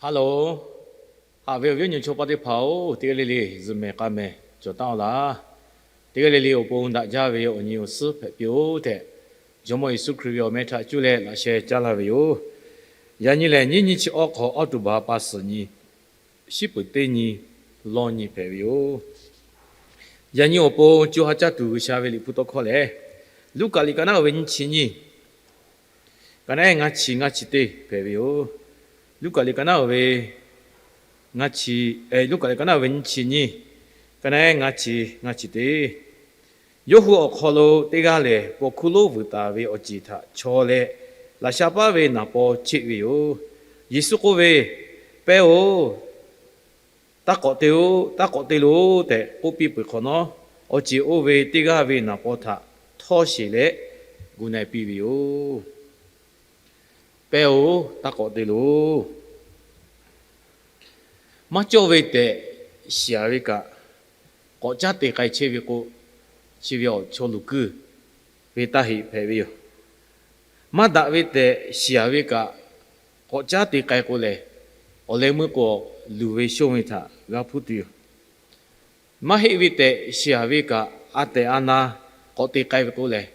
Hello, haꞈ ve awˬ viˉ awˬ nyi chaw pa teˇ hpaˍ-oˬ, teˇ g'aˇ le le zuhꞈ mehˍ k'a mehˍ cawˬ taˉ-oˬ laˇ. Teˇ g'aˇ le le awˬ pon daꞈ jaˇ ve awˬ nyi awˬ suhˉ hpehꞈ piˇ-oˬ tehꞈ, Jawˇmawˇ Yeˍsuˆ Hkriꞈ ve awˬ meh htaꞈ cuˇ leh laꞈ sheh caˉ laˇ ve yoˬ. Yaꞈ nyi lehˬ, nyiˇ nyiˇ chi awˉ hk'aw awˉ tuˍ baˬ pa suhˍ nyi, shiˉ peuˍ teˇ nyi lawˇ nyi hpehꞈ ve yoˬ. Yaꞈ nyi awˬ pon co ha caˇ tuˬ G'uiˬsha ve Liꞈ hpu tawˇ hkawˇ lehˬ, Luˉkaꞈ liꞈ ka naˉ uiˍ ve nyiˇ chi nyiˇ, ka naˉ ehˉ ngaˇ chi ngaˇ chi teˇ hpehꞈ ve yoˬ. Luˉkaꞈ liꞈ ka naˉ uiˍ ve ngaˇ chi, Luˉkaꞈ liꞈ ka naˉ uiˍ ve nyiˇ chi nyiˇ, ka naˉ ehˉ ngaˇ chi ngaˇ chi teˇ. Yawˇ hui awˬ hk'aw lo teˇ g'aˇ lehˬ, paw hkuˇ lonˉ vuiˬ taˍ ve awˬ ceˬ htaꞈ chaw leh, laꞈ sha paˉ ve naˍ paw cheˆ ve yoˬ. Yeˍsuˆ k'oˆ ve, Pehˇ-oˬ, taˇ k'awꞈ te-oˬ, taˇ k'awꞈ te loˬ tehꞈ k'oˆ piˇ peuˬ hk'awꞈ nawˉ, awˬ ceˬ oˇ ve teˇ g'aˇ ve naˍ paw htaꞈ htawˇ sheˍ leh gu na-e piˇ ve yoˬ. Pehˇ-oˬ, taˇ k'awꞈ te loˬ. Maˇ cawˇ ve tehꞈ shiˍ-aˍ ve kaꞈ, k'awꞈ caˉ te k'ai chehˇ ve k'o, chi ve awˬ chaw luˬ kuiˬ ve taˇ heꞈ hpehꞈ ve yoˬ. Maˇ daꞈ ve tehꞈ shiˍ-aˍ ve kaꞈ, k'awꞈ caˉ te k'ai k'o lehˬ, awˬ leh meuˇ k'o luˬ ve shonˇ ve htaꞈ g'a hpuˇ tuˬ yoˬ. Maˇ heˆ ve tehꞈ shiˍ-aˍ ve kaꞈ, a tehˬ a na k'awꞈ te k'ai ve k'o lehˬ,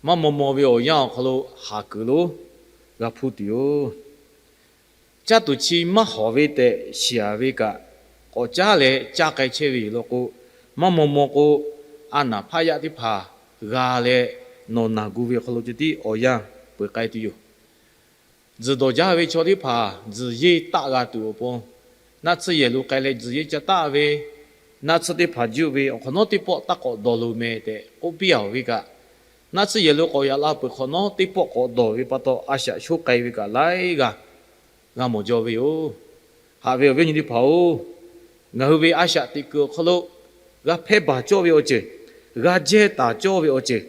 maˇ maw maw ve awˬ yanˇ awˬ hk'aw lo haˍ kuiˬ lonˉ g'a hpuˇ tuˬ yoˬ. Caˇ tuˬ chi maˇ hawˍ ve tehꞈ shiˍ-aˍ ve kaꞈ, k'awꞈ caˉ leh caˇ k'ai chehˇ ve yoˬ law k'o, maˇ maw maw k'o, a naˍ hpaˇ yaˇ teˇ hpaˍ g'a leh nawˬ naˬ gu ve awˬ hk'aw lo ceh tiˉ awˬ yanˇ peuˬ k'ai tuˬ yoˬ. Tzuhˬ dawˬ jaˇ ve chaw teˇ hpaˍ tzuhˬ yeˇ taˆ g'a tuˬ awˬ pon, naˆ tsuhˇ yehˬ lo k'ai leh tzuhˬ yeˇ ca taˆ ve, naˆ tsuhˇ teˇ hpaˍ juˆ ve awˬ hk'awꞈ nawˉ teˇ pawˆ taˇ k'awꞈ dawˬ loˬ mehˍ tehꞈ k'oˆ piˇ-aˍ ve kaꞈ, naˆ tsuhˇ yehˬ lo k'awꞈ yaꞈ la peuˬ hk'awꞈ nawˉ teˇ pawˆ k'awꞈ dawˬ ve pa taw, a shaꞈ shoˉ k'ai ve kaꞈ laiˉ g'aˇ g'a mawˬ jaw ve yoˬ. Haꞈ ve awˬ viˉ awˬ nyi teˇ hpaˍ-oˬ, ngaˬ hui ve a shaꞈ teꞈ kuiˬ awˬ hk'aw lo g'a hpehˇ baˬ cawˇ ve awˬ ceuˬ, g'a jehˇ taˍ cawˇ ve awˬ ceuˬ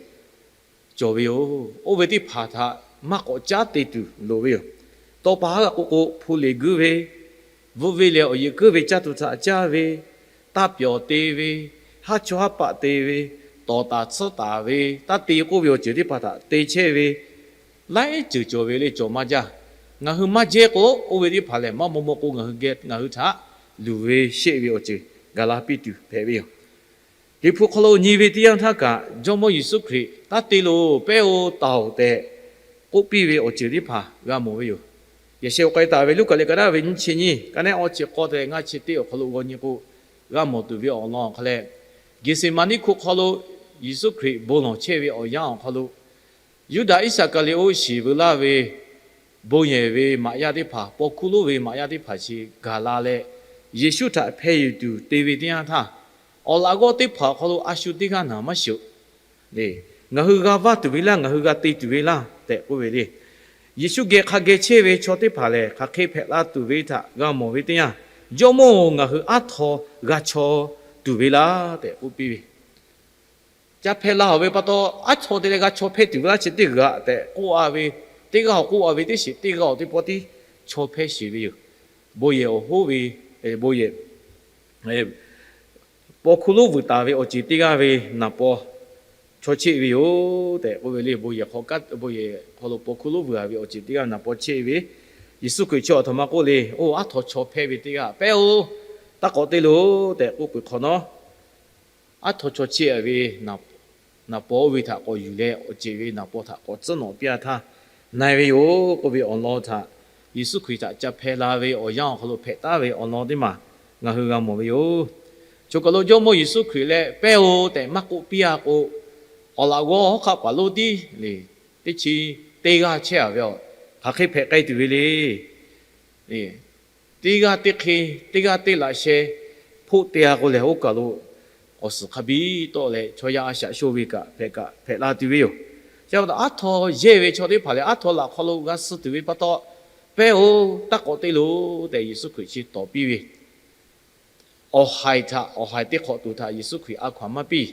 cawˬ ve yoˬ. Oˇ ve teˇ hpaˍ htaꞈ maˇ k'awꞈ caˉ te tuˬ loˍ ve yoˬ. Tawˇ pa haˉ g'a k'oˆ k'o, hpu leˬ guiˇ ve, vuiˇ ve leh awˬ yeꞈ kuiˉ ve caˇ tuˬ htaꞈ caˇ ve, taˇ pyawˬ te ve, haˉ chawˇ haˉ paˆ te ve, tawˍ taˍ tsuhˇ taˍ ve, taˇ te k'oˆ ve awˬ ceuˬ teˇ hpaˍ htaꞈ te chehˇ ve, laiˉ ceuˬ cawˬ ve le cawˬ maˇ jaˇ. Ngaˬ hui maˇ jehˇ k'o, oˇ ve teˇ hpaˍ lehˬ maˇ maw maw k'o ngaˬ hui geh ngaˬ hui htaꞈ luˬ ve sheˆ ve awˬ ceuˬ gaˬ la piˇ tuˬ hpehꞈ ve yoˬ. Liꞈ hpu hk'aw lo nyi ve teˇ yanˇ htaˇ kaꞈ, Jawˇmawˇ Yeˍsuˆ Hkriꞈ taˇ te loˬ, pehˇ-oˬ, taˍ-oˬ tehꞈ k'oˆ piˇ ve awˬ ceuˬ teˇ hpaˍ g'a mawˬ ve yoˬ. Yaꞈ sheh k'ai taˍ ve Luˉkaꞈ liꞈ ka naˉ ve nyiˇ chi nyiˇ, ka naˉ ehˉ awˇ chi k'awˇ te ngaˇ chi teˇ awˬ hk'aw lo g'aw nyi k'o, g'a mawˬ tuˬ ve awˬ lawn awˬ hk'a leh, Geˍseˍmaˍniˆ hkuˆ hk'aw lo Yeˍsuˆ Hkriꞈ bon lawˬ chehˇ ve awˬ yanˇ awˬ hk'aw lo, Yuˇdaꞈ Iˉsaˍkaˍriˍoˆ shiˍ veu laˇ ve bon yehˬ ve maꞈ yaˇ teˇ hpaˍ, paw hkuˇ lonˉ ve maꞈ yaˇ teˇ hpaˍ chi gaˬ la leh, Yeˍsuˆ htaꞈ hpeh yuˬ tuˬ te ve teˇ yanˇ htaˇ, awˬ laꞈ g'awˇ teˇ hpaˍ awˬ hk'aw lo a shu teˇ g'aˇ naˬ maˇ shiˍ-oˬ. Ngaˬ hui g'a vaˇ tuˬ ve laˇ, ngaˬ hui g'a te tuˬ ve laˇ tehꞈ k'oˆ ve le. Yeˍsuˆ geh hk'a geh chehˇ ve chaw teˇ hpaˍ lehˬ, hk'aˬ hk'e hpehꞈ la tuˬ ve htaꞈ g'a mawˬ ve teˇ yanˇ, Jawˇmawˇ-oˬ, ngaˬ hui aˉ htaw g'a chaw tuˬ ve laˇ tehꞈ k'oˆ piˇ ve. Ca hpehꞈ la-oˬ ve pa taw, aˉ htaw te leh g'a chaw hpehˇ tuˬ ve laˇ chi teˇ g'aˇ tehꞈ k'oˆ-a ve, teˇ g'aˇ awˬ k'oˆ-a ve teˇ shiˍ teˇ g'aˇ awˬ teˇ pawˆ tiˉ chaw hpehˇ sheˍ ve yoˬ. Bon yehˬ awˬ hoˉ ve, bon yehˬ, paw hkuˇ lonˉ vuiˬ taˍ ve awˬ ceˬ teˇ g'aˇ ve naˍ paw chaw cheˆ ve yoˬ tehꞈ k'oˆ ve le. Bon yehˬ hk'aw kaˉ, bon yehˬ hk'aw lo paw hkuˇ lonˉ vuiˬ-a ve awˬ ceˬ teˇ g'aˇ naˍ paw cheˆ ve, Yeˍsuˆ Hkriꞈ chi awˬ htoꞈ ma k'oˆ le, Oˇ aˉ htaw chaw hpehˇ ve teˇ g'aˇ, pehˇ-oˬ, taˇ k'awꞈ te loˬ tehꞈ k'oˆ peuˬ hk'awꞈ nawˉ, aˉ htaw chaw cheˆ-a ve naˍ paw oˇ ve htaꞈ k'awꞈ yuˬ leh, awˬ ceˬ ve naˍ paw htaꞈ k'awꞈ tcuhˉ nawꞈ piˇ-a htaˇ na-e ve yoˬ k'oˆ ve awˬ lawn htaꞈ Yeˍsuˆ Hkriꞈ htaꞈ ca hpehˇ la ve awˬ yanˇ awˬ hk'aw lo hpehꞈ taˉ ve awˬ lawn teˇ maˬ ngaˬ hui g'a mawˬ ve yoˬ. Choˬ kaˬ lo Jawˇmawˇ Yeˍsuˆ Hkriꞈ leh pehˇ-oˬ tehꞈ maˇ k'oˆ piˇ-a k'o, awˬ laꞈ g'awˇ hawˉ hk'aˆ paˍ lonˉ tiˉ le, teˇ chi teˇ g'aˇ chehˇ-a ve yoˬ. Hk'aˬ hk'e hpehꞈ k'ai tuˬ ve le. Teˇ g'aˇ teˇ hk'e, teˇ g'aˇ teˇ laꞈ sheh hpoˆ te-a k'o lehˬ, oˇ kaˬ lo awˬ suhˍ hk'a biˇ tawˆ leh chaw yaˇ a shaꞈ shoˇ ve kaꞈ hpehꞈ kaꞈ hpehꞈ la tuˬ ve yoˬ. Chi pa taw aˉ htaw yehˇ ve chaw teˇ hpaˍ lehˬ, aˉ htaw laꞈ hk'aw lo g'a suh tuˬ ve pa taw, pehˇ-oˬ, taˇ k'awꞈ te loˬ tehꞈ Yeˍsuˆ Hkriꞈ chi tawˍ piˇ ve, awˬ haiˬ htaꞈ, awˬ haiˬ te hk'awꞈ tuˬ htaꞈ Yeˍsuˆ Hkriꞈ a hkaw-anˬ maˇ piˇ.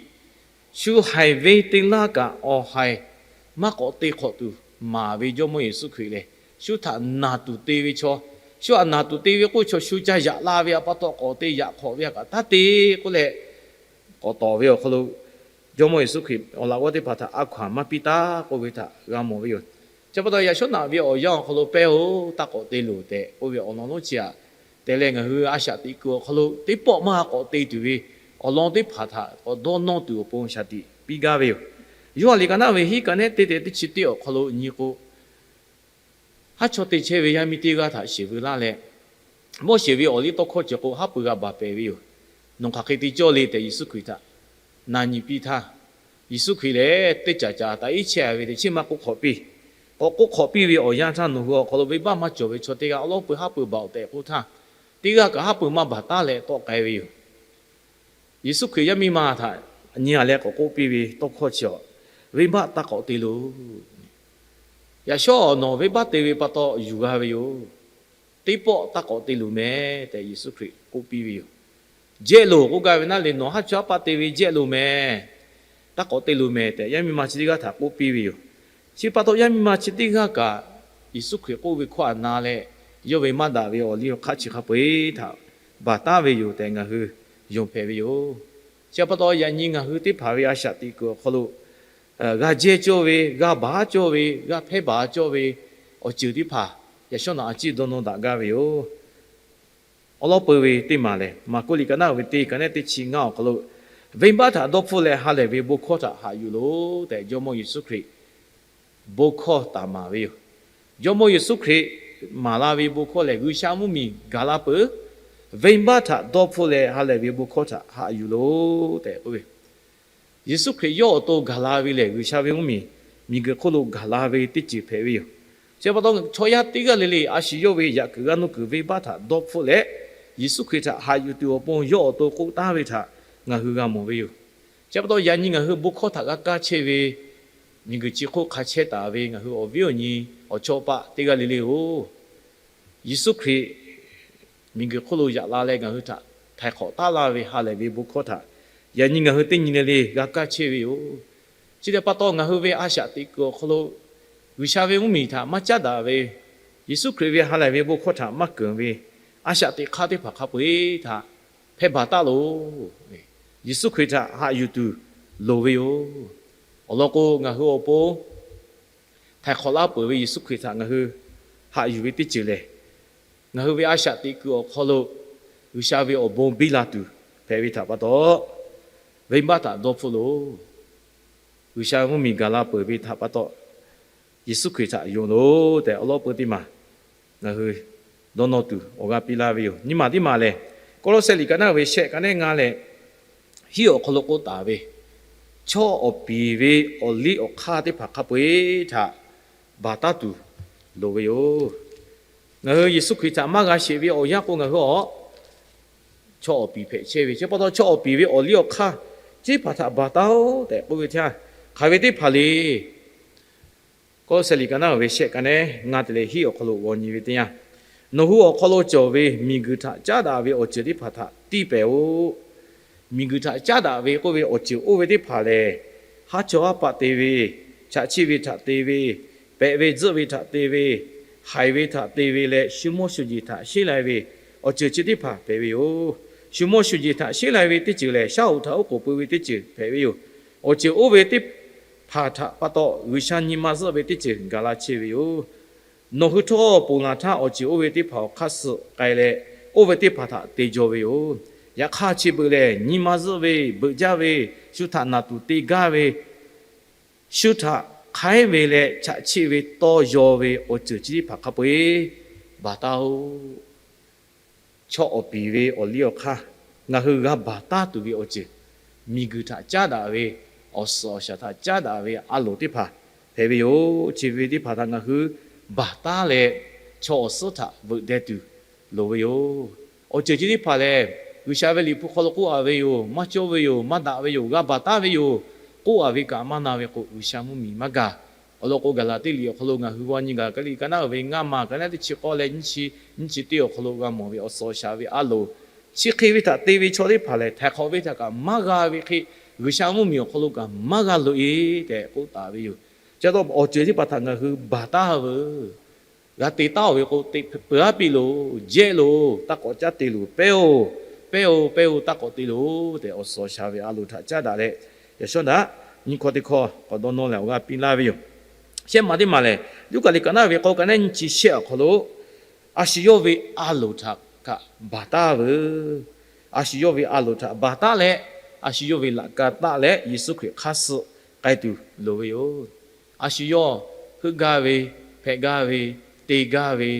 Shu haiˬ ve te laˇ kaꞈ awˬ haiˬ maˇ k'awꞈ te hk'awꞈ tuˬ maˍ ve Jawˇmawˇ Yeˍsuˆ Hkriꞈ lehˬ, shu htaꞈ naˬ tuˬ te ve chaw, shu htaꞈ naˬ tuˬ te ve k'oˆ chaw shu ca yaꞈ la ve pa taw k'awꞈ te yaꞈ hk'awꞈ ve htaꞈ kaꞈ taˇ te k'oˆ leh k'awꞈ tawˍ ve awˬ hk'aw lo, Jawˇmawˇ Yeˍsuˆ Hkriꞈ awˬ laꞈ g'awˇ teˇ hpaˍ htaꞈ a hkaw-anˬ maˇ piˇ taˉ k'oˆ ve htaꞈ g'a mawˬ ve yoˬ. Chi pa taw, yaꞈ shawˉ naꞈ ve awˬ yanˇ awˬ hk'aw lo, Pehˇ-oˬ, taˇ k'awꞈ te loˬ tehꞈ k'oˆ ve awˬ lawn lonˉ chi aꞈ, te leh ngaˬ hui a shaꞈ teꞈ kuiˬ awˬ hk'aw lo teˇ pawˆ maˇ k'awꞈ te tuˬ ve awˬ lawn teˇ hpaˍ htaꞈ k'awꞈ dawˇ nawˇ tuˬ awˬ pon shaˍ tiꞈ piˇ gaˇ ve yoˬ. Yoˇhanˬ liꞈ ka naˉ ve hiˉ ka nehˉ teˇ tehꞈ teˇ chi teˇ awˬ hk'aw lo nyi k'o, haˉ chawˇ te chehˇ ve yaˇ miˇ teˇ g'aˇ htaꞈ shiˍ veu laˇ leh, Moˉseˍ ve awˬ liˇ tawˇ hkawˇ ceuˬ k'o, haˉ pui g'a baˬ pehˍ ve yoˬ. Nawˬ hk'aˬ hk'e te cawˇ le tehꞈ Yeˍsuˆ Hkriꞈ htaꞈ na nyi piˇ htaˇ, Yeˍsuˆ Hkriꞈ lehˬ teˇ caˍ caˍ taꞈ iˉ chehˇ ve teꞈ chiˉ maˇ k'oˆ hk'awꞈ piˇ. K'awꞈ k'oˆ hk'awꞈ piˇ ve awˬ yanˇ htaˇ, nawˬ hui awˬ hk'aw lo venˇbaˆ maˇ cawˬ ve chaw teˇ g'aˇ awˉ lawˉ pui haˉ pui baˬ-oˬ tehꞈ k'oˆ htaˇ, teˇ g'aˇ kaꞈ haˉ pui maˇ baˬ taˉ leh tawˆ k'ai ve yoˬ. Yeˍsuˆ Hkriꞈ yaˇ miˇ ma htaꞈ nyi a leh k'awꞈ k'oˆ piˇ ve tawˇ hkawˇ chi awˬ, Venˇbaˆ taˇ k'awꞈ te loˬ. Yaꞈ shawˉ nawˬ venˇbaˆ te ve pa taw yuˬ g'a ve yoˬ. Teˇ pawˆ taˇ k'awꞈ te loˬ mehˍ tehꞈ Yeˍsuˆ Hkriꞈ k'oˆ piˇ ve yoˬ. Jehˇ loˬ k'oˆ gaˇ ve naˉ leh, nawˬ haˉ chawˇ haˉ paˆ te ve jehˇ loˬ mehˍ. Taˇ k'awꞈ te loˬ mehˍ tehꞈ yaˇ miˇ ma chi teˇ g'aˇ htaꞈ k'oˆ piˇ ve yoˬ. Chi pa taw yaˇ miˇ ma chi teˇ g'aˇ kaꞈ Yeˍsuˆ Hkriꞈ k'oˆ ve hkawˇ htaꞈ na leh, yawˇ ve maˇ daꞈ ve awˬ liˇ awˬ hk'aˇ chi hk'a peu-eˬ htaꞈ baˬ taˉ ve yoˬ tehꞈ ngaˬ hui yonˍ hpehꞈ ve yoˬ. Chi pa taw yaꞈ nyi ngaˬ hui teˇ hpaˍ ve a shaꞈ teꞈ kuiˬ awˬ hk'aw lo g'a jehˇ cawˇ ve, g'a baˬ cawˇ ve, g'a hpehˇ baˬ cawˇ ve awˬ ceuˬ teˇ hpaˍ yaꞈ shawˉ naꞈ a ciˉ dawˇ nawˇ daꞈ gaˇ ve yoˬ. Awˉ lawˉ pui ve teˇ maˬ lehˬ, Maˍkuˆ liꞈ ka naˉ ve teˇ ka nehˉ teˇ chi ngaˇ awˬ hk'aw lo, Venˇbaˆ htaꞈ dawˇ hpfuhˆ leh ha lehˬ ve bon hkawˇ htaꞈ haꞈ yuˬ loˬ tehꞈ Jawˇmawˇ Yeˍsuˆ Hkriꞈ bon hkawˇ taˍ maˍ ve yoˬ. Jawˇmawˇ Yeˍsuˆ Hkriꞈ maˍ la ve bon hkawˇ lehˬ, G'uiˬsha mvuhˇmiˬ gaˬ la peuˬ. Venˇbaˆ htaꞈ dawˇ hpfuhˆ leh ha lehˬ ve bon hkawˇ htaꞈ haꞈ yuˬ loˬ tehꞈ k'oˆ ve, Yeˍsuˆ Hkriꞈ yawˇ awˬ to gaˬ la ve lehˬ, G'uiˬsha ve mvuhˇmiˬ miˬguiˬ hk'oˆ lo gaˬ la ve teˇ ceuˬ hpehꞈ ve yoˬ. Chi pa taw chaw yaˇ teˇ g'aˇ le le a shu yawˇ ve yaꞈ kuiˬ g'aˇ nuˇ kuiˬ venˇbaˆ htaꞈ dawˇ hpfuhˆ leh, Yeˍsuˆ Hkriꞈ htaꞈ haꞈ yuˬ tuˬ awˬ pon yawˇ awˬ to k'oˆ taˉ ve htaꞈ ngaˬ hui g'a mawˬ ve yoˬ. Chi pa taw yaꞈ nyi ngaˬ hui bon hkawˇ htaꞈ g'a kaˇ chehˇ ve, miˬguiˬ chi hk'oˆ hk'a chehˇ taˍ ve ngaˬ hui awˬ viˉ awˬ nyi awˬ chawˇ paˆ teˇ g'aˇ le le-oˬ, Yeˍsuˆ Hkriꞈ miˬguiˬ hk'oˆ lo yaꞈ la leh ngaˬ hui htaꞈ htaiˍ hk'awꞈ taˉ laˇ ve ha lehˬ ve bon hkawˇ htaꞈ yaꞈ nyi ngaˬ hui teˇ nyi le le g'a kaˇ chehˇ ve yoˬ. Chi htaꞈ pa taw ngaˬ hui ve a shaꞈ teꞈ kuiˬ awˬ hk'aw lo G'uiˬsha ve mvuhˇmiˬ htaꞈ maˇ caˉ daꞈ ve, Yeˍsuˆ Hkriꞈ ve ha lehˬ ve bon hkawˇ htaꞈ maˇ keunˍ ve a shaꞈ teꞈ hk'aˇ teˇ hpaˍ hk'a peu-eˬ htaꞈ hpehˇ baˬ taˉ loˬ. Yeˍsuˆ Hkriꞈ htaꞈ haꞈ yuˬ tuˬ loˍ ve yoˬ. Awˬ lawn k'o, ngaˬ hui awˬ pon htaiˍ hk'awꞈ laˇ peuˬ ve Yeˍsuˆ Hkriꞈ htaꞈ ngaˬ hui haꞈ yuˬ ve teˇ ceuˬ lehˬ, ngaˬ hui ve a shaꞈ teꞈ kuiˬ awˬ hk'aw lo G'uiˬsha ve awˬ bon biˇ la tuˬ hpehꞈ ve htaꞈ pa taw, venˇbaˆ htaꞈ dawˇ hpfuhˆ loˬ. G'uiˬsha mvuhˇmiˬ gaˬ la peuˬ ve htaꞈ pa taw, Yeˍsuˆ Hkriꞈ htaꞈ yonˍ loˬ tehꞈ awˉ lawˉ pui teˇ maˬ ngaˬ hui dawˇ nawˇ tuˬ awˬ g'aˇ piˇ laˇ ve yoˬ. Nyi maˬ teˇ maˬ lehˬ, Kawˇlawˇsehˇ liꞈ ka naˉ ve shehˆ ka nehˉ ngaˇ leh hiˉ awˬ hk'aw lo k'oˆ taˍ ve, chaw awˬ piˍ ve awˬ liˇ awˬ hk'aˇ teˇ hpaˍ hk'a peu-eˬ htaꞈ baˬ taˉ tuˬ loˍ ve yoˬ. Ngaˬ hui Yeˍsuˆ Hkriꞈ htaꞈ maˇ g'a sheˍ ve awˬ yanˇ k'o, ngaˬ hui a chaw awˬ piˍ hpehꞈ chehˇ ve chi pa taw, chaw awˬ piˍ ve awˬ liˇ awˬ hk'aˇ teˇ hpaˍ htaꞈ baˬ taˉ-oˆ tehꞈ k'oˆ ve teˇ yanˇ, hk'aˬ ve teˇ hpaˍ le. Kawˇlawˇsehˇ liꞈ ka naˉ ve shehˆ ka nehˉ ngaˇ te leh hiˉ awˬ hk'aw lo g'aw nyi ve teˇ yanˇ, nawˬ hui awˬ hk'aw lo cawˬ ve miˬguiˬ htaꞈ caˉ daꞈ ve awˬ ceuˬ teˇ hpaˍ htaꞈ tiˇ pehˍ-oˆ. Miˬguiˬ htaꞈ caˉ daꞈ ve k'oˆ ve awˬ ceuˬ oˇ ve teˇ hpaˍ lehˬ, haˉ chawˇ haˉ paˆ te ve, chaꞈ chiˆ ve htaꞈ te ve, pehꞈ ve tzuhˆ ve htaꞈ te ve, haiˬ ve htaꞈ te ve leh shu mawˇ shu jeˬ htaꞈ sheˉ lai ve awˬ ceuˬ chi teˇ hpaˍ hpehꞈ ve yoˬ. Shu mawˇ shu jeˬ htaꞈ sheˉ lai ve teˇ ceuˬ lehˬ, shaˉ hoꞈ htaꞈ oˉ k'oˍ pui ve teˇ ceuˬ hpehꞈ ve yoˬ. Awˬ ceuˬ oˇ ve teˇ hpaˍ htaꞈ pa taw G'uiˬsha nyi ma zuhˆ ve teˇ ceuˬ gaˬ la chehˇ ve yoˬ. Nawˬ hui htawˇ ponˬ laˬ htaˇ, awˬ ceuˬ oˇ ve teˇ hpaˍ awˬ hk'aˇ suh k'ai leh, oˇ ve teˇ hpaˍ htaꞈ te jaw ve yoˬ. Yaꞈ hk'aˇ, chi beuꞈ lehˬ, nyi ma zuhˆ ve, beuꞈ jaˇ ve, shu htaꞈ naˬ tuˬ te gaˇ ve, shu htaꞈ hk'aiˉ ve leh chaꞈ chiˆ ve tawˇ yaw ve awˬ ceuˬ chi teˇ hpaˍ hk'a peu-eˬ baˬ taˉ-oˆ. Chaw awˬ piˍ ve awˬ liˇ awˬ hk'aˇ, ngaˬ hui g'a baˬ taˉ tuˬ ve awˬ ceuˬ, miˬguiˬ htaꞈ caˉ daꞈ ve, awˬ suhˍ awˬ shaˍ htaꞈ caˉ daꞈ ve a loˍ teˇ hpaˍ hpehꞈ ve yoˬ. Chi ve teˇ hpaˍ htaꞈ ngaˬ hui baˬ taˉ leh, chaw awˬ suhˉ htaꞈ veuꞈ deh tuˬ loˍ ve yoˬ. Awˬ ceuˬ chi teˇ hpaˍ lehˬ, G'uiˬsha ve liꞈ hpu hk'aw lo k'oˆ a ve yoˬ, maˇ cawˇ ve yoˬ, maˇ daꞈ ve yoˬ, g'a baˬ taˉ ve yoˬ, k'oˆ a ve kaꞈ maˇ na ve k'o, G'uiˬsha mvuhˇmiˬ maˇ gaˬ. Awˬ lawn k'o, Gaˍlaˍtiˆ liꞈ awˬ hk'aw lo ngaˬ hui g'aw nyi gaˬ, Kaˍliˍ ka naˉ ve ngaˇ maˬ ka naˉ teˇ chi k'awˇ leh nyiˇ chi, nyiˇ chi teˇ awˬ hk'aw lo g'a mawˬ ve awˬ suhˍ awˬ shaˍ ve a loˍ, chi hk'e ve htaꞈ te ve chaw teˇ hpaˍ lehˬ, htaiˍ hk'awꞈ ve htaꞈ kaꞈ maˇ g'a ve hk'e, G'uiˬsha mvuhˇmiˬ awˬ hk'aw lo kaꞈ maˇ g'a loꞈ-e tehꞈ k'oˆ taˍ ve yoˬ. Chi pa taw awˬ ceuˬ teˇ hpaˍ htaꞈ ngaˬ hui baˬ taˉ veuˬ. G'a te taˉ-oˬ ve k'o, teꞈ peuˬ aˉ piˇ loˬ, jehˇ loˬ, taˇ k'awꞈ caˉ te loˬ, pehˇ-oˬ, pehˇ-oˬ, pehˇ-oˬ, taˇ k'awꞈ te loˬ tehꞈ, awˬ suhˍ awˬ shaˍ ve a loˍ htaꞈ caˉ daꞈ leh, yaꞈ shawˉ daꞈ nyiˇ hkawˇ teˇ hkawˇ k'awꞈ dawˇ nawˇ leh awˬ g'aˇ piˇ laˇ ve yoˬ. Shehˆ maˬ teˇ maˬ lehˬ, Luˉkaꞈ liꞈ kaꞈ naˉ ve k'awˇ ka naˉ nyiˇ chi shehˆ awˬ hk'aw lo, a shu yawˇ ve a loˍ htaꞈ kaꞈ baˬ taˉ veuˬ. A shu yawˇ ve a loˍ htaꞈ baˬ taˉ leh, a shu yawˇ ve laꞈ ka taˆ leh Yeˍsuˆ Hkriꞈ hk'aˇ suh k'ai tuˬ loˍ ve yoˬ. A shu yawˇ heuˆ gaˇ ve, hpehꞈ gaˇ ve, te gaˇ ve,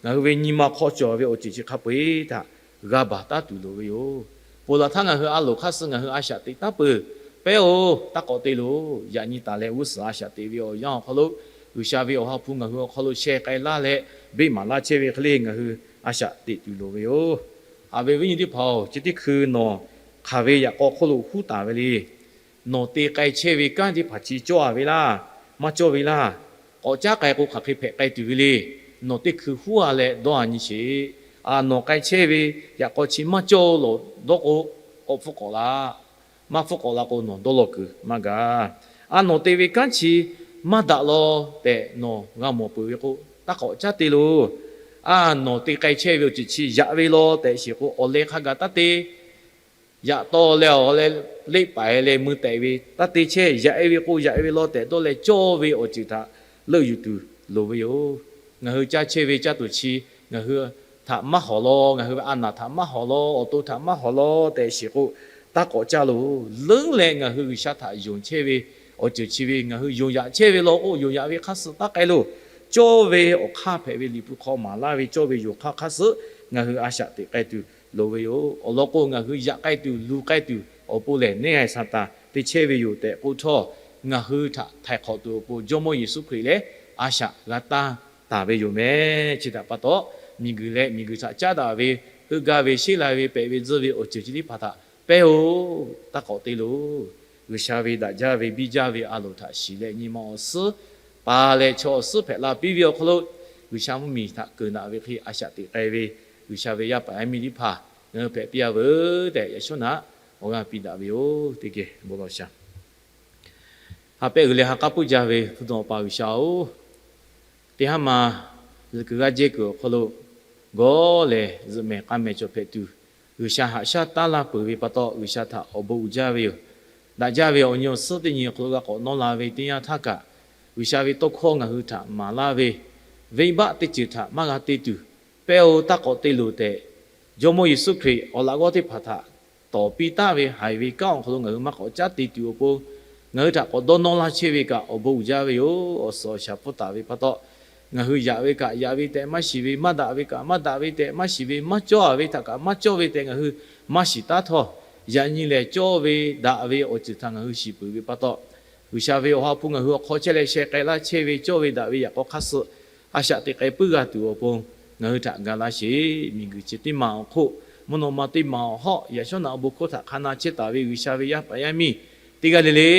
ngaˬ hui ve nyi ma hk'aw cawˬ ve awˬ ceuˬ chi hk'a peu-eˬ htaꞈ g'a baˬ taˉ tuˬ loˍ ve yoˬ. Ponˬ laˬ htaˇ ngaˬ hui a loˍ hk'aˇ suh ngaˬ hui a shaꞈ teꞈ taˉ peuˬ. Pehˉ-oˬ, taˇ k'awꞈ te loˬ. Yaꞈ nyi taˍ leh g'uˇ suhˍ a shaꞈ teꞈ ve awˬ yanˇ awˬ hk'aw lo, G'uiˬsha ve Awˬ ha hpu ngaˬ hui awˬ hk'aw lo sheh k'ai laˇ leh, beˆ maˍ laˇ chehˇ ve hk'e le ngaˬ hui a shaꞈ teꞈ tuˬ loˍ ve yoˬ. Haꞈ ve viˉ nyi teˇ hpaˍ-oˬ, chi teˇ hkui nawˬ hk'aˬ ve yaꞈ k'aw hk'oˆ lo huˉ taˍ ve le. Nawˬ te k'ai chehˇ ve kanˉ teˇ hpaˍ chi cawˇ-a ve laˇ, maˇ cawˇ ve laˇ. K'awꞈ caˉ k'ai k'o, hk'aˬ hk'e hpehꞈ k'ai tuˬ ve le. Nawˬ teˇ hkui huˉ-a leh dawˇ-a nyi sheˍ. A, nawˬ k'ai chehˇ ve yaꞈ k'aw chi maˇ cawˇ lawˬ dawˇ k'o, k'awꞈ hpfuhˆ k'awꞈ la. Maˇ hpfuhˆ k'awꞈ la k'o, nawˬ dawˇ law kuiˬ maˇ gaˬ. A, nawˬ te ve kanˉ chi maˇ daꞈ law tehꞈ nawˬ g'a mawˬ peuˬ ve k'o, taˇ k'awꞈ caˉ te loˬ. A, nawˬ te k'ai chehˇ ve awˬ ceuˬ chi yaꞈ ve law tehꞈ sheˍ k'o, awˬ leh hk'a gaˬ taˇ te. Yaꞈ taw leh awˬ leh leˆ paiˍ leh mui tehꞈ ve taˇ te chehˇ. Yaꞈ-e ve k'o, yaꞈ-e ve law tehꞈ dawˇ leh cawˇ ve awˬ ceuˬ htaꞈ leuˆ yuˬ tuˬ loˍ ve yoˬ. Ngaˬ hui caˇ chehˇ ve caˇ tuˬ chi ngaˬ hui htaꞈ maˇ hawˍ law, ngaˬ hui ve a naˍ htaꞈ maˇ hawˍ law, awˬ to htaꞈ maˇ hawˍ law tehꞈ sheˍ k'o, taˇ k'awꞈ caˇ loˬ. Leuˉ leh ngaˬ hui G'uiˬsha htaꞈ yonˍ chehˇ ve awˬ ceuˬ chi ve ngaˬ hui yonˍ yaꞈ chehˇ ve law k'o, yonˍ yaꞈ ve hk'aˇ suh taˇ k'ai loˬ. Cawˇ ve awˬ hk'aˇ hpehꞈ ve Liꞈ hpu hk'aw maˍ laˇ ve cawˇ ve yonˍ hk'aˇ hk'aˇ suh ngaˬ hui a shaꞈ teꞈ k'ai tuˬ loˍ ve yoˬ. Awˬ lawn k'o, ngaˬ hui yaꞈ k'ai tuˬ, luˬ k'ai tuˬ awˬ pon lehˬ, neˇ haiˬ Saˍtanˍ te chehˇ ve yoˬ tehꞈ k'oˆ htawˇ, ngaˬ hui htaꞈ htaiˍ hk'awꞈ tuˬ awˬ pon Jawˇmawˇ Yeˍsuˆ Hkriꞈ lehˬ a shaꞈ g'a taˇ taˍ ve yoˬ meh. Chi htaꞈ pa taw, miˬguiˬ leh miˬguiˬ htaꞈ caˉ daꞈ ve, heuˆ gaˇ ve, sheˉ lai ve, pehꞈ ve, tzuhˇ ve awˬ ceuˬ chi teˇ hpaˍ htaꞈ pehˇ-oˬ, taˇ k'awꞈ te loˬ. G'uiˬsha ve daꞈ jaˇ ve biˇ jaˇ ve a loˍ htaꞈ shiˍ leh nyi ma awˬ suhˉ pa leh chaw awˬ suhˉ hpehꞈ la piˇ ve awˬ hk'aw lo, G'uiˬsha mvuhˇmiˬ htaꞈ keunˍ daꞈ ve hk'e a shaꞈ teꞈ k'ai ve G'uiˬsha ve yaˇ paˍ yaˇ miˇ teˇ hpaˍ ngaˬ hui hpehꞈ piˇ-a veuˬ tehꞈ, yaꞈ shawˉ naꞈ awˬ g'aˇ piˇ daꞈ ve yoˬ. Teˇ geh bon lawˬ shaˍ. Ha pehˇ uiˍ leh ha k'aˉ puiˉ jaˇ ve hpu dawˬ pa G'uiˬsha-oˬ, teˇ haˉ ma zuhꞈ kuiˬ g'aˇ jehˇ kuiˬ awˬ hk'aw lo gawˇ lehˬ zuhꞈ mehˍ k'a mehˍ cawˬ hpehꞈ tuˬ, G'uiˬsha haꞈ shaˉ taˉ laˇ peuˬ ve pa taw, G'uiˬsha htaꞈ awˬ bon uiˍ jaˇ ve yoˬ. Daꞈ jaˇ ve awˬ nyi awˬ suhˉ teˇ nyi awˬ hk'aw lo g'a k'awꞈ nawˇ la ve teˇ yanˇ htaˇ kaꞈ, G'uiˬsha ve tawˇ hkawˇ ngaˬ hui htaꞈ maˍ laˇ ve, venˇbaˆ teˇ ceuˬ htaꞈ maˇ g'a te tuˬ, pehˇ-oˬ, taˇ k'awꞈ te loˬ tehꞈ, Jawˇmawˇ Yeˍsuˆ Hkriꞈ awˬ laꞈ g'awˇ teˇ hpaˍ htaꞈ tawˍ piˇ taˍ ve haiˬ ve kanˉ awˬ hk'aw lo ngaˬ hui maˇ k'awꞈ caˉ te tuˬ awˬ pon, ngaˬ hui htaꞈ k'awꞈ dawˇ nawˇ laˇ chehˇ ve kaꞈ awˬ bon uiˍ jaˇ ve yoˬ. Awˬ suhˍ awˬ shaˍ pfuhˇ taˍ ve pa taw, ngaˬ hui yaꞈ ve kaꞈ yaꞈ ve tehꞈ maˇ shiˍ ve, maˇ daꞈ ve kaꞈ maˇ daꞈ ve tehꞈ maˇ shiˍ ve, maˇ cawˇ-a ve htaꞈ kaꞈ maˇ cawˇ ve tehꞈ ngaˬ hui maˇ shiˍ taˉ htawˇ, yaꞈ nyi lehˬ cawˇ ve daꞈ ve awˬ ceuˬ htaꞈ ngaˬ hui shiˍ peuˬ ve pa taw, G'uiˬsha ve Awˬ ha hpu ngaˬ hui awˬ hk'aw chehˇ leh sheh k'ai laˇ chehˇ ve cawˇ ve daꞈ ve yaꞈ k'aw hk'aˇ suh a shaꞈ teꞈ k'ai puiˉ g'a tuˬ awˬ pon, ngaˬ hui htaꞈ ga laˇ sheˍ. Miˬguiˬ chi teˇ maˬ awˬ hk'oˆ, mvuhˇ naw ma teˇ maˬ awˬ hawˉ, yaꞈ shawˉ naꞈ awˬ bon hkawˇ htaꞈ hk'a na chehˇ taˍ ve G'uiˬsha ve yaˇ paˍ yaˇ miˇ teˇ g'aˇ le le,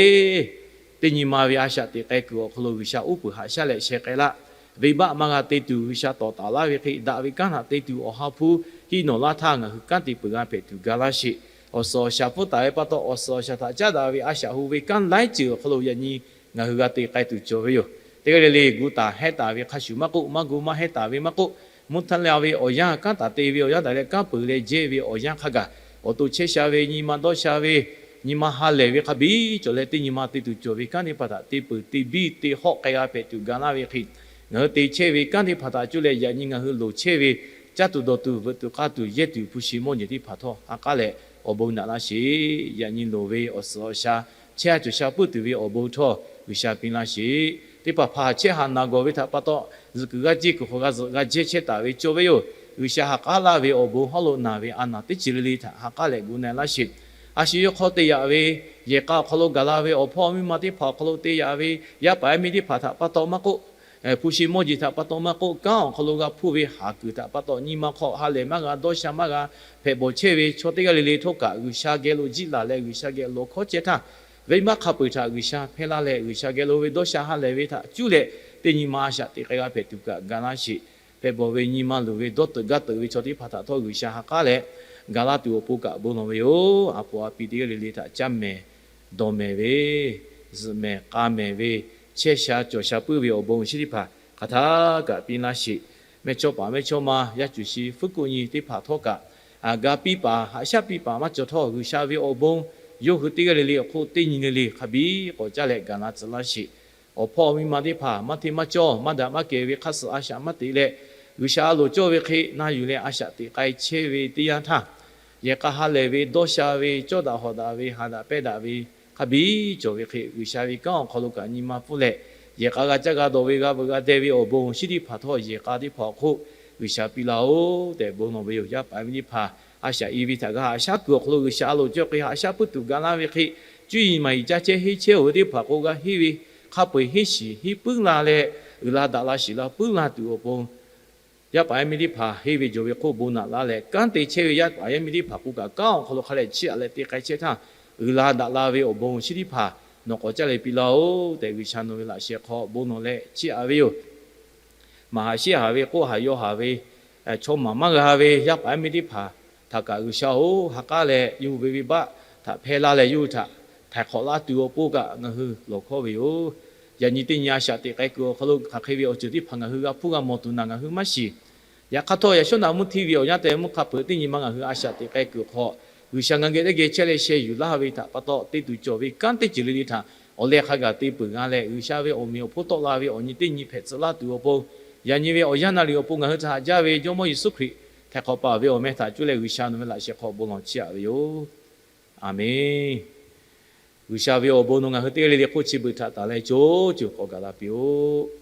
teˇ nyi ma ve a shaꞈ teꞈ k'ai kuiˬ awˬ hk'aw lo G'uiˬsha uˉ peunˍ haꞈ shaˉ leh sheh k'ai laˇ, venˇbaˆ maˇ g'a te tuˬ G'uiˬsha tawˍ taˍ laˇ ve hk'e, daꞈ ve kanˉ htaꞈ te tuˬ Awˬ ha hpu hiˆ nawˬ laˇ htaˇ ngaˬ hui kanˉ te peuˬ g'a hpehꞈ tuˬ ga laˇ sheˍ. Awˬ suhˍ awˬ shaˍ pfuhˇ taˍ ve pa taw, awˬ suhˍ awˬ shaˍ htaꞈ caˉ daꞈ ve a shaꞈ ho ve kanˉ laiˉ ceuˬ awˬ hk'aw lo yaꞈ nyi ngaˬ hui g'a te k'ai tuˬ cawˬ ve yoˬ. Teˇ g'aˇ le le gu taˍ hehˉ taˍ ve hk'a shuˍ maˇ k'oˆ, maˇ gu maˇ hehˉ taˍ ve maˇ k'oˆ, mvuhˇ htaˇ leh ve awˬ yanˇ, kanˉ taˍ te ve awˬ yanˇ daꞈ leh kanˉ peuˬ leh jehˇ ve awˬ yanˇ hk'a gaˬ, awˬ to chehˇ sha ve, nyi ma dawˇ sha ve, nyi ma ha lehˬ ve hk'a biˇ cawˬ leh teˇ nyi ma te tuˬ cawˬ ve kanˉ teˇ hpaˍ htaꞈ te peuˬ te biˇ te hawˆ k'ai g'a hpehꞈ tuˬ ga laˇ ve hk'e, ngaˬ hui te chehˇ ve kanˉ teˇ hpaˍ htaꞈ cuˇ leh yaꞈ nyi ngaˬ hui loˍ chehˇ ve caˇ tuˬ dawˬ tuˬ veuꞈ tuˬ k'aˇ tuˬ yehˇ tuˬ hpu shi mawˇ jeˬ teˇ hpaˍ htawˇ ha k'aˉ leh awˬ bon naꞈ laˇ sheˍ. Yaꞈ nyi loˍ ve awˬ suhˍ awˬ shaˍ chehˇ a cawˬ sha puiˉ tuˬ ve awˬ bon htawˇ G'uiˬsha piˇ laˇ sheˍ. Teˇ hpaˍ hpaˍ chehˇ haꞈ naˬ gawˬ ve htaꞈ pa taw, zuhꞈ kuiˬ g'aˇ jehˇ kuiˬ hk'aw g'a zuhꞈ g'a jehˇ chehˇ taˍ ve cawˇ ve yoˬ. G'uiˬsha ha k'aˉ laˇ ve awˬ bon hawˉ lo naˬ ve a naˬ teˇ ceuˬ le le htaꞈ ha k'aˉ leh gu na laˇ sheˍ. A shu yawˇ hk'aw te yaꞈ ve, yehˬ k'a awˬ hk'aw lo gaˬ la ve awˬ hpawˇ miˇ ma teˇ hpaˍ awˬ hk'aw lo te yaꞈ ve, yaˇ paˍ yaˇ miˇ teˇ hpaˍ htaꞈ pa taw maˇ k'oˆ, hpu shi mawˇ jeˬ htaꞈ pa taw maˇ k'oˆ, kanˉ awˬ hk'aw lo g'a hpuˇ ve haˍ kuiˬ htaꞈ pa taw, nyi ma hk'aw ha lehˬ maˇ g'a, dawˇ sha maˇ g'a, hpehꞈ bawˬ chehˇ ve chaw teˇ g'aˇ le le htawˇ kaꞈ G'uiˬsha geh lo jiˆ laˬ leh G'uiˬsha geh lawˬ hkawˉ chehˇ htaˇ, venˇbaˆ hk'a peu-eˬ htaꞈ G'uiˬsha hpehˇ laˇ leh G'uiˬsha geh lo ve dawˇ sha ha lehˬ ve htaꞈ cuˇ leh teˇ nyi ma a shaꞈ teꞈ k'ai g'a hpehꞈ tuˬ kaꞈ ga laˇ sheˍ. Hpehꞈ bawˬ ve nyi ma luˬ ve dawˇ teuꞈ gaˇ teuꞈ ve chaw teˇ hpaˍ htaꞈ htawˇ G'uiˬsha ha k'aˉ leh ga laˇ tuˬ awˬ pon kaꞈ bon lawˬ ve yoˬ. A poˍ a pi teˇ g'aˇ le le htaꞈ caˇ mehˍ dawˬ mehˍ ve, zuhꞈ mehˍ k'a mehˍ ve, chehˇ sha cawˬ sha puiˉ ve awˬ bon chi teˇ hpaˍ hk'aˬ htaˇ kaꞈ piˇ laˇ sheˍ. Mehˇchawˇ paˍ mehˇchawˇma yaˇ cuˬ shi fuˉ kuˆ nyi teˇ hpaˍ htawˇ kaꞈ, ga piˇ paˍ haꞈ shaˉ piˇ paˍ maˇ cawˬ htawˇ, G'uiˬsha ve awˬ bon yawˇ hui teˇ g'aˇ le le awˬ hk'oˆ teˇ nyi le le hk'a biˇ k'awꞈ caˇ leh ga laˇ tcuh laˇ sheˍ. Awˬ hpawˇ miˇ ma teˇ hpaˍ maˇ hteˇ maˇ cawˇ, maˇ daꞈ maˇ kehˬ ve hk'aˇ suh a shaꞈ maˇ teꞈ leh, G'uiˬsha a loˍ cawˇ ve hk'e na yuˬ leh a shaꞈ teꞈ k'ai chehˇ ve teˇ yanˇ htaˇ, yehˬ k'a ha lehˬ ve dawˇ sha ve, cawˇ daꞈ hawˍ daꞈ ve, ha daꞈ pehnˇ daꞈ ve, hk'a biˇ cawˬ ve hk'e G'uiˬsha ve kanˉ awˬ hk'aw lo kaꞈ nyi ma pfuhˇ leh, yehˬ k'a g'a caˇ g'a dawˬ ve g'a veuꞈ g'a deh ve awˬ bon awˬ shinˉ teˇ hpaˍ htawˇ yehˬ k'a teˇ hpaˍ awˬ hk'oˆ G'uiˬsha piˇ laˇ-oˆ tehꞈ bon lawˬ ve yoˬ. Yaˇ paˍ yaˇ miˇ teˇ hpaˍ a shaꞈ i ve htaꞈ g'a haꞈ shaˉ kuiˬ awˬ hk'aw lo G'uiˬsha a loˍ cawˇ hk'e haꞈ shaˉ puiˉ tuˬ ga laˇ ve hk'e, cuˇ yiˍ maˬ yiˍ caˇ chehˇ henˇ chehˇ-oˬ ve teˇ hpaˍ k'o g'a henˇ ve, hk'a peu-eˬ henˇ shiˍ henˇ puiˉ la leh, uiˍ la daꞈ la shiˍ la puiˉ la tuˬ awˬ pon yaˇ paˍ yaˇ miˇ teˇ hpaˍ henˇ ve jawˬ ve hk'oˆ bon naꞈ laˇ leh, kanˉ te chehˇ ve yaˇ paˍ yaˇ miˇ teˇ hpaˍ k'o kaꞈ kanˉ awˬ hk'aw lo hk'a leh chiˇ aꞈ leh te k'ai chehˇ htaˇ, uiˍ la daꞈ la ve awˬ bon awˬ shinˉ teˇ hpaˍ nawˬ k'awꞈ caˇ leh piˇ laˇ-oˆ tehꞈ G'uiˬsha nawˬ ve laꞈ sheh hk'aw bon lawˬ leh chiˇ aꞈ ve yoˬ. Maˍ haꞈ sheˉ haꞈ ve, k'oˆ haꞈ yaw haꞈ ve, chaw maˍ maˇ g'a ve yaˇ paˍ yaˇ miˇ teˇ hpaˍ htaꞈ kaꞈ G'uiˬsha-oˬ, ha k'aˉ leh yawˇ hui ve venˇbaˆ htaꞈ hpehˇ laˇ leh yawˇ hui htaꞈ htaiˍ hk'awꞈ laˇ tuˬ awˬ pon kaꞈ ngaˬ hui lawˬ hkawˇ ve yoˬ. Yaꞈ nyi teˇ nyi a shaꞈ teꞈ k'ai kuiˬ awˬ hk'aw lo hk'aˬ hk'e ve awˬ ceuˬ teˇ hpaˍ ngaˬ hui g'a hpuˇ g'a mawˬ tuˬ naˬ ngaˬ hui maˇ shiˍ. Yaꞈ hk'aˇ htawˇ, yaꞈ shawˉ naꞈ mvuhˇ htiˇ ve awˬ yanˇ tehꞈ mvuhˇ hk'a peuˬ teˇ nyi ma ngaˬ hui a shaꞈ teꞈ k'ai kuiˬ awˬ hk'aw, G'uiˬsha ngaˬ geh teˇ geh chehˇ leh sheh yuˬ laˇ ve htaꞈ pa taw, te tuˬ cawˬ ve kanˉ teˇ ceuˬ le le htaꞈ awˬ leh hk'a gaˬ te peuˬ g'a leh, G'uiˬsha ve awˬ meꞈ awˬ hponˇ tawˆ la ve awˬ nyi teˇ nyi hpehꞈ tcuh laˇ tuˬ awˬ pon, yaꞈ nyi ve awˬ yanˇ naˍ riˍ awˬ pon ngaˬ hui htaꞈ haꞈ jaˇ ve Jawˇmawˇ Yeˍsuˆ Hkriꞈ htaiˍ hk'awꞈ paˍ ve awˬ meh htaꞈ cuˇ leh G'uiˬsha nawˬ ve laꞈ sheh hk'aw bon lawˬ chiˇ aꞈ ve yoˬ. Aˬmenˍ. G'uiˬsha ve awˬ bon nawˬ ngaˬ hui teˇ g'aˇ le le hk'oˆ chi beuꞈ htaꞈ taˍ leh co ceuˬ k'awꞈ gaˬ la piˇ-oˆ.